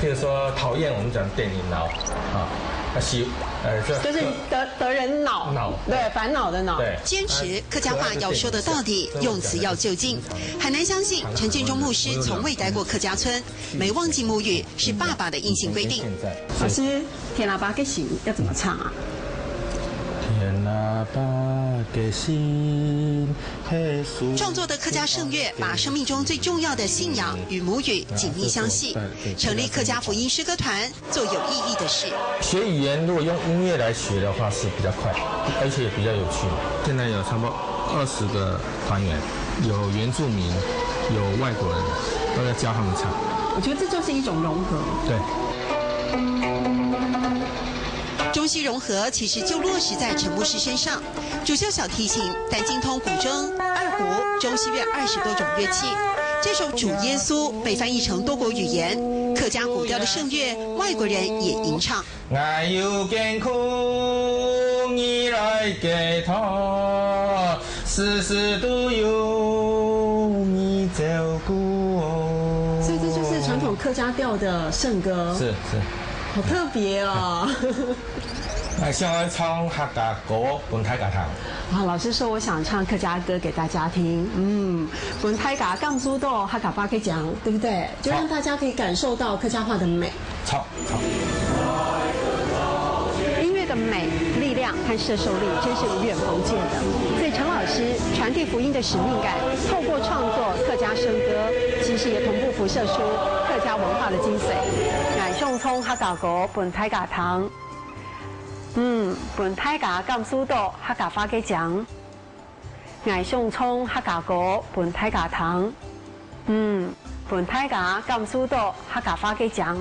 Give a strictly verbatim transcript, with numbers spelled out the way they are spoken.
比如说讨厌，我们讲電影腦啊，啊喜呃这就是得得人恼，恼对，烦恼的恼。对，坚持客家话要说得到底，用词要就近。很难相信陈建中牧师从未待过客家村，没忘记母语是爸爸的硬性规定。现在老师，田老爸给行要怎么唱啊？天哪，把个心，黑素创作的客家圣乐把生命中最重要的信仰与母语紧密相系，成立客家福音诗歌团，做有意义的事。学语言如果用音乐来学的话是比较快，而且也比较有趣。现在有差不多二十个团员，有原住民，有外国人，都在教他们唱。我觉得这就是一种融合。对。中西融合其实就落实在陈牧师身上。主修小提琴、单晶通古筝、二胡、中西乐二十多种乐器。这首《主耶稣》被翻译成多国语言，客家古调的圣乐，外国人也吟唱。 𠊎有艱苦，你來解脫，事事都有你照顧哦。所以这就是传统客家调的圣歌，是是，好特别哦。哎，想要唱客家歌分大家聽。啊，老师说我想唱客家歌给大家听，嗯，分大家感受到客家话可以讲，对不对？就让大家可以感受到客家话的美。唱唱。音乐的美、力量和摄受力真是无远弗届的。所以陈老师传递福音的使命感，透过创作客家圣歌，其实也同步辐射出客家文化的精髓。 𠊎想唱客家歌分大家聽，嗯，分大家感受到客家話个靚。𠊎想唱客家歌分大家聽，嗯，分大家感受到客家話个靚。